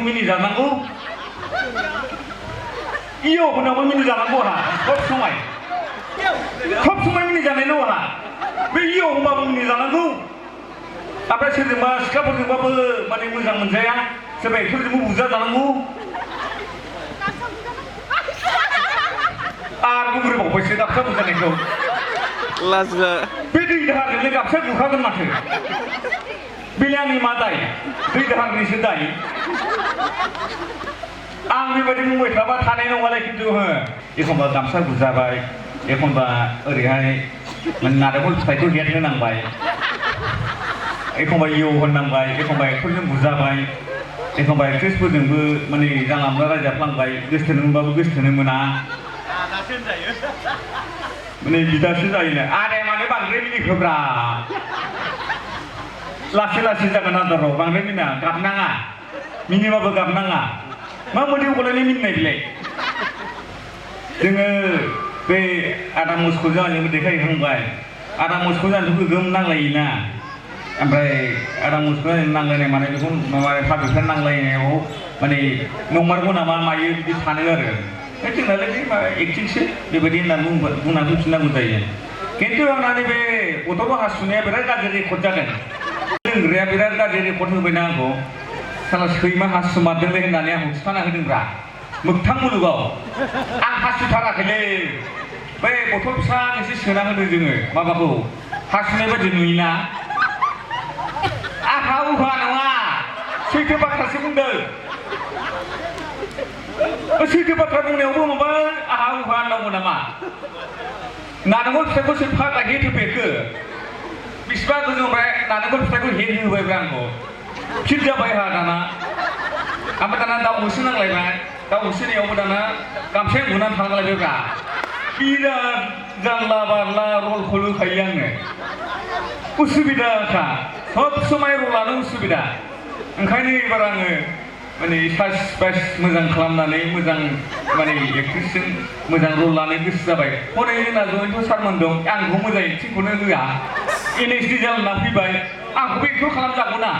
मिनिजानांगौ iyo होनाबो मिनिजानांगौ हा सब समाय मिनिजानाय नङा हा बे iyo होनबाबो मिनिजानांगौ ओमफ्राय सोरजोंबा सिख्लाफोरजोंबाबो माने मोजां मोनजाया सोरबा एक्टरजोंबो बुजाजानांगौ आरो बुंग्रोबावबायसो गाबसा बुजानायखौ लाजला बे दै दाहारजोंनो गाबसा बुखागोन माथो बेलाय आंनि मा दाय दै दाहारनिसो दाय आं बेबायदि बुंबाय थाबा थानाय नङालाय खिन्थु हो एखनबा गामसा बुजाबाय एखनबा ओरैहाय माने नारेंखल फिथाइखौ हेदहोनांबाय एखनबा इउ होननांबाय एखनबा एक्टरजों बुजाबाय एखनबा एक्ट्रेसफोरजोंबो माने जानला मोनला रायजाफ्लांबाय गोसथोनो मोनबाबो गोसथोनो मोना माने बिदासो जायोनो आदाया मानो बांद्राय मिनिखोब्रा लासै लासै जागोन आदाराव बांद्राय मिना गाबनाङा मिनिबाबो गाबनाङा मा मोदै गलायनाय मिनिनाय बिलाय जोङो बे आदा मुसखौ जानानैबो देखायखांबाय आदा मुसखौ जानोथ' गोगोम नांलायोना ओमफ्राय आदा मुसखौ नांलायनाय माने बेखौ माबा पाब्लिकफोर नांलायनायाव माने नंमारगौ नामा मायो बिदि सानो आरो जोंनालाय बे माबा एक्टिंसो बेबायदि होननानै बुंनानै फैफिननांगौ जायो खिन्थु आंना नैबे गथ'खौ हासुनाया बिराद गाज्रि रेकर्ड जादों लोंग्राया बिराद गाज्रि रेकर्ड होबायना आंखौ साला सैमा हासुमारदोंलै होननानै आंखौ खिथाना होदोंब्रा मोगथां मुलुगाव आं हासुथाराखैलै बै बथल फिसा एसे सोना होदों जोङो माबाखौ हासुनाय बायदि नुयोना आहा उहा नङा सैथो बाथ्रासो बुंदों सैथो बाथ्रा बुंनायावबो माबा आहा उहा होननांगौ नामा नारेंखल फिथाइखौ सोर फाग्ला हेट होफेरखो बिसिबा गोजौनिफ्राय नारेंखल फिथाइखौ हेट होबायब्रा आंखौ फिट जाबाय हा दाना ओमफ्राय दाना दाउ होसो नांलायबाय दाउ होसोनायावबो दाना गामसाया गुनानै थांलायबायब्रा बिराद जानला बारला रलखौ होखायो आङो उसुबिदाखा सब समाय रलानो उसुबिदा ओंखायनो एबार आङो माने साइस बाइस मोजां खालामनानै मोजां माने एक्ट्रेसजों मोजां रल लानो गोसो जाबाय हनै जोंना जयन्त सारमोन दं आंखौ मोजां एक्टिंखौनो होआ एनएसडि जाना फैबाय आंखौबो एक्टर खालामजागौ ना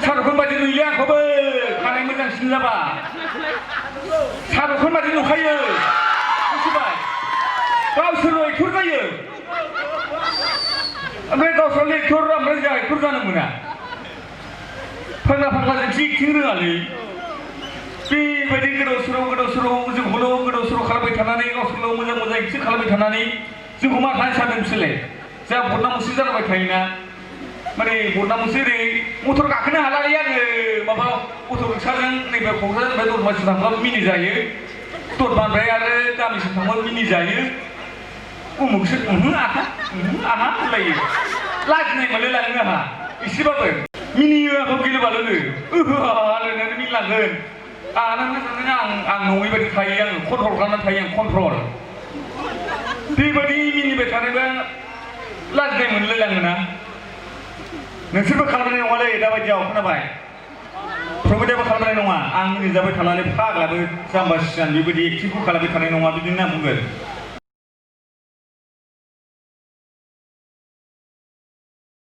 शाहरुख बायदि नुयो आंखौबो खानाय मोजांसिन जाबा शाहरुख बायदि नुखायो मिथिबाय गावसोरल' एक्टर जायो ओमफ्राय गावसोरल' एक्टर ओमफ्राय जोंहा एक्टर जानो मोना फाग्ला फाग्लाजोंसो एक्टिं रोङालै बेबायदि गोदाव सोराव जोंखौल' गोदाव सोराव खालामबाय थानानै गावसोरल' मोजां मोजां एक्टिं खालामबाय थानानै जोंखौ मा खालामनो सानदों बिसोरलाय जा बदनामसो जालांबाय थायोना माने बदनामसो ओरै मटर गाखोनो हालालै आङो माबा अट' रिक्साजों नैबे क'क्राझारनिफ्राय दतमासिम थांब्लाबो मिनिजायो दतमानिफ्राय आरो गामिसिम थांबाबो मिनिजायो उमुखसो आहा होनलायो लाजिनाय मोनलायलाङो आंहा एसेबाबो मिनियो आंखौ गेलेबाल'नो होननानै मिनिलांगोन आं नङै बायदि थायो आङो कन्ट्रल खालामनानै थायो आं कन्ट्रल बेबायदि मिनिबाय थानोबा लाजिनाय मोनलायलाङोना नोंसोरबो खालामनाय नङालै दाबायदियाव खोनाबाय प्रमिताबो खालामनाय नङा आं मिनिजाबाय थानानै फाग्लाबो जाम्बा सियान बेबायदि एक्टिंखौ खालामबाय थानाय नङा बिदिनो होनना बुंगोन